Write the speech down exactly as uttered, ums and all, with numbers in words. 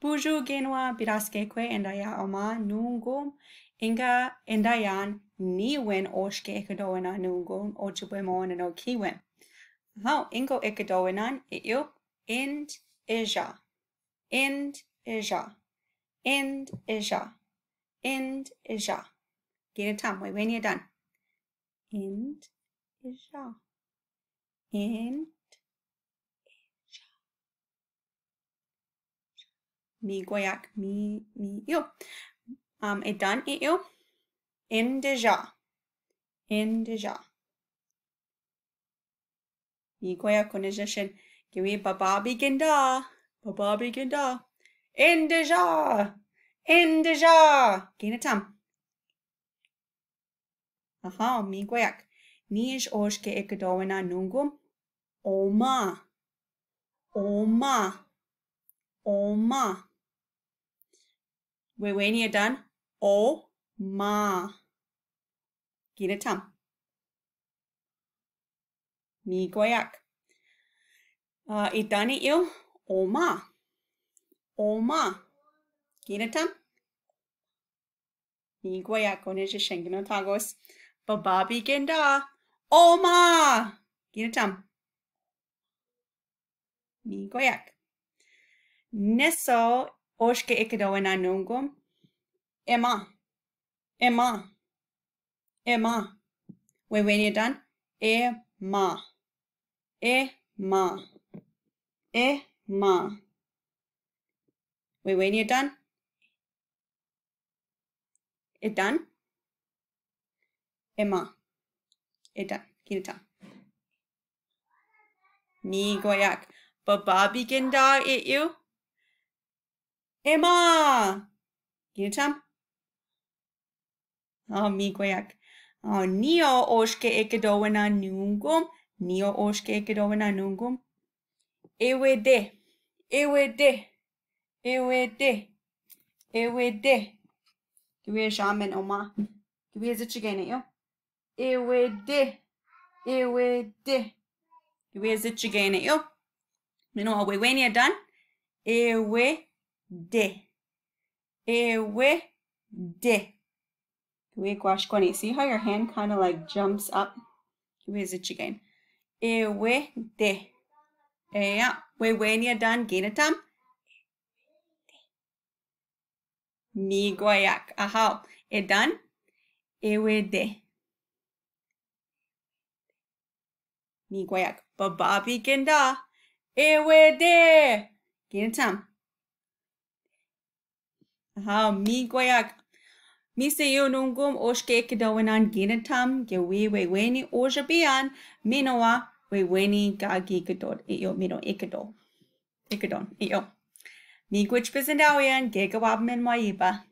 Bujú Génwa, bidaskékwe, enda ya Oma nungum, enga enda yan ni win oske ekedowena nungum, ocho bwe mo neno ki win. Hao, engo ekedowenan, e iu, end, eja. End, eja. End, eja. End, eja. Ginen tam, wewenia dan. End, eja. End, eja. Mi gwayak, mi, mi, iu. Um, edan, e iu. End, eja. End, eja. Mi gwayak konejashen. Giwi baba bigenda. Baba bigenda. End, eja. End, eja. Ginen tam. Aha, mi gwayak. Ni oske ekedowena nungum. Oma. Oma. Oma. Wewenia dan. Oma. Ginen tam. Mi gwayak. Uh, edan, e iu. Oma. Oma. Ginen tam. Mi gwayak konejashen, ginen tagos. Baba bigenda. Oma. Ginen tam. Mi gwayak. Neso oske ekedowena nungum. Ema. Ema. Ema. Wewenia dan. Ema. Ema. Ema. Wewenia dan. Edan. Ema. Edan. Ginen tam. Mi gwayak. Baba bigenda, e iu. Ema. Ginen tam. Ah, mi gwayak. Ah, ni oske ekedowena nungum. Ni oske ekedowena nungum. Ewede. Ewede. Ewede. Ewede. Giwi ejamin, Oma. Giwi ezitchigen, e iu. Ewede. Ewede. Giwi ezitchigen, e iu. Mino, wewenia dan. Ewede. Ewede. Giwi gwash koni. See how your hand kinda, like, jumps up? Giwi ezitchigen. Ewede. Eya. Wewenia dan, ginen tam. Mi gwayak. Aha. Edan. Ewede. Mi gwayak. Baba bigenda. Ewede. Ginen tam. Aha, mi gwayak. Mise yo nungum oske ekedowenan ginen tam, giwi weweni ojabian, minowa weweni gagi kedod, e yo mino ekedo. Ekedon, e yo. Mi gwich pisindawian, gege wabmen mwayiba.